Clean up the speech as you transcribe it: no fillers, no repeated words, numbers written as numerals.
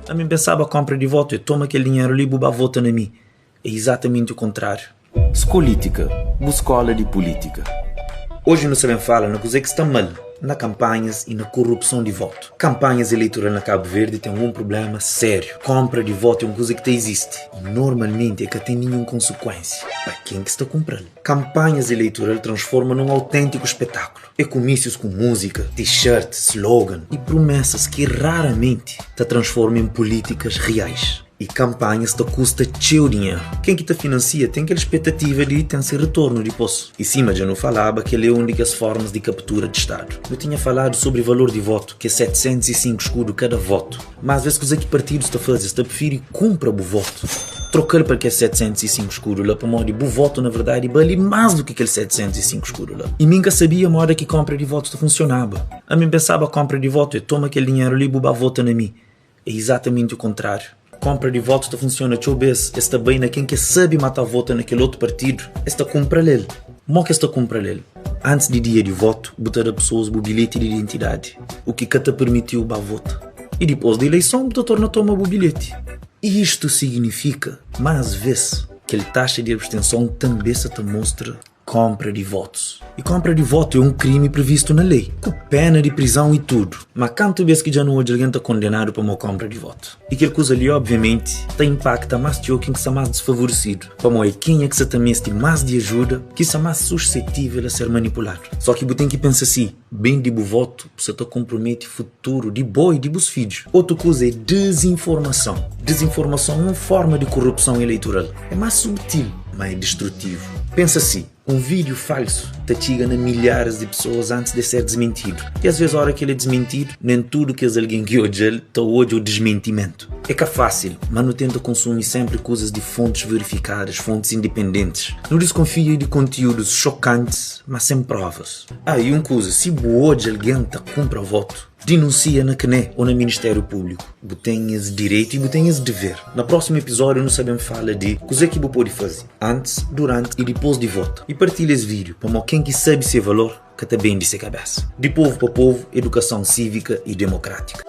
Ami N pensaba konpra di votu é toma kel dinheru li bu ba vota na mi. É izatamenti o kontráriu. Skolítika, bu skóla di pulítika. Oji nu sta ben fala na kuzê ki sta mal na kanpanhas y na korupson di votu. Kanpanhas eleitoral na Kabu Verdi ten un prubléma sériu. Konpra di votu é un kuza ki ta izisti y normalmenti é ka ten ninhun konsekuénsia pa ken ki sta kunpra-l. Kanpanhas eleitoral transforma nun auténtiku spetákulu. É kumísius ku múzika, t-shirt, slogan y prumésas ki raramenti ta transforma en pulítikas reais. Y kanpanhas ta kusta txeu dinheru. Ken ki ta finansia ten kel spetativa di ten se retornu dipôs. Y sima dja nu falaba, kel é un di kes formas di kaptura di Stadu. Nu tinha faladu sobri valor di votu, ki é 705 skudu kada votu. Má às ves kuzê ki partidus ta faze? Es ta prifiri kunpra bu votu, troka-l pa kes 705 skudu la, pamodi bu votu na verdadi bali más du ki kel 705 skudu la. I mi N ka sabia moda ki konpra di votu ta funsionaba. Ami N pensaba konpra di votu é toma kel dinheru li bu ba vota na mi. É izatamenti o kontráriu. Konpra di votu ta funsiona txeu bês, es ta bai na ken ki es sabe ma ta vota na kel otu partidu, es ta kunpra-l el. Mo ki es ta kunpra-l el? Antis di dia di votu, bu ta da pesoas bu bilheti di identidadi, u ki ka ta permiti-u ba vota. I dipôs di ileison, bu ta torna toma bu bilheti. Istu siginifika ma as vês kel taxa di abstenson tanbê sa ta mostra konpra di votus. I konpra di votu é un krimi previstu na lei, ku pena di prizon i tudu. Ma kantu bês ki dja nu odja algen ta kondenadu pamodi konpra di votu? I kel kuza li, obviamenti, ta inpakta más txeu ken ki sta más disfavoresidu, pamodi é kenha ki sa ta meste más di ajuda ki sta más sussetível a ser manipuladu. Só ki bu ten ki pensa si, ben di bu votu, bu sa ta konpromete futuru di bo i di bus fidju. Otu kuza é dezinformason. Dezinformason é un forma di korupson eleitoral. É más subtil, má é destrutivu. Pensa si. Un vídiu falsu ta txiga na milharis di pesoas antis di el ser dismintidu. I asvês óras ki el é dismintidu, nen tudu kes algen ki odja-l ta odja o dismentimentu. É ka fásil, má nu tenta konsumi sénpri kuzas di fontis verifikadas, fontis indipendentis. Nu diskonfia di kontiúdus xokantis, má sen próvas. Ah, i un kuza, si bu odja algen ta kunpra votu, Dinunsia na CNE ou na Ministério Público. Bu ten es direito e bu ten es dever. Na próximo episódio nu sa ben fala di kuzê ki bu pode faze antis, duranti e dipôs di vota. E partilha es vídeo pamó ken ki sabe se valor ka ta bende se kabesa. Di povo pa povo, edukason sívika e demokrátika.